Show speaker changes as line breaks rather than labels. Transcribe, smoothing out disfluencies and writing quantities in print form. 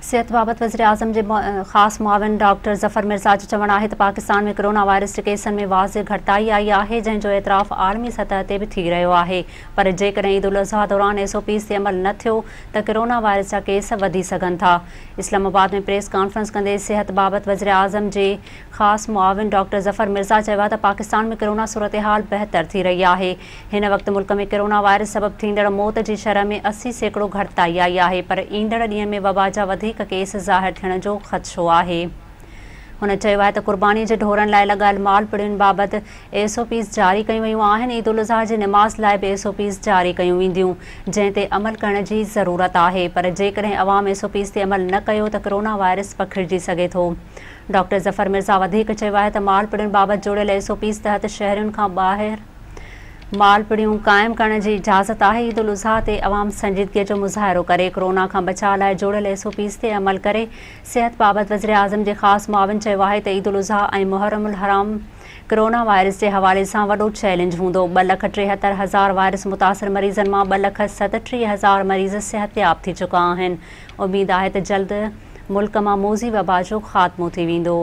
صحت بابت وزيراعظم جي خاص معاون ڊاڪٽر ظفر مرزا جو چوڻ آهي ته پاڪستان ۾ ڪرونا وائرس جي ڪيسن ۾ واضح گهٽتائي آئي آهي جنهن جو اعتراف عالمي سطح تي به ٿي رهيو آهي پر جيڪڏهن عيد الاضحيٰ دوران ايس او پيز تي عمل نه ٿيو ته ڪرونا وائرس جا ڪيس وڌي سگهن ٿا. اسلام آباد ۾ پريس ڪانفرنس ڪندي صحت بابت وزيراعظم جي خاص معاون ڊاڪٽر ظفر مرزا چيو آهي ته پاڪستان ۾ ڪرونا صورتحال بهتر ٿي رهي آهي، هن وقت ملڪ ۾ ڪرونا وائرس سبب ٿيندڙ موت جي شرح ۾ 80% گهٽتائي آئي آهي پر ايندڙ ڏينهن ۾ وبا جا وڌيڪ ڪيس ظاهر ٿيڻ جو خدشو آهي. هن چيو آهي ته قرباني جي ڍورن لاء لڳايل مال پڙين بابت ايس او پيز جاري ڪيون ويون آهن، عيد الاضحيٰ جي نماز لاء به ايس او پيز جاري ڪيون وينديون جنهن تي عمل ڪرڻ جي ضرورت آهي پر جيڪڏهن عوام ايس او پيز تي عمل نه ڪيو ته ڪرونا وائرس پکڙجي سگهي ٿو. ڊاڪٽر ظفر مرزا وڌيڪ چيو آهي ته مال پڙين بابت جوڙيل ايس او پيز تحت شهرين کان ٻاهر مال پڙيون قائم ڪرڻ جي اجازت آهي، عيد الاضحيٰ تي عوام سنجيدگي جو مظاهرو ڪري، ڪرونا کان بچاء لاء جوڙيل ايس او پيز تي عمل ڪري، صحت بابت وزيراعظم جي خاص معاون چيو آهي ته عيد الاضحيٰ ۽ محرم الحرام ڪرونا وائرس جي حوالي سان وڏو چئلينج هوندو، 2,73,000 وائرس متاثر مريضن مان 2,37,000 مريض صحتياب ٿي چڪا آهن، اميد آهي ته جلد ملڪ مان موذي وبا جو خاتمو ٿي ويندو.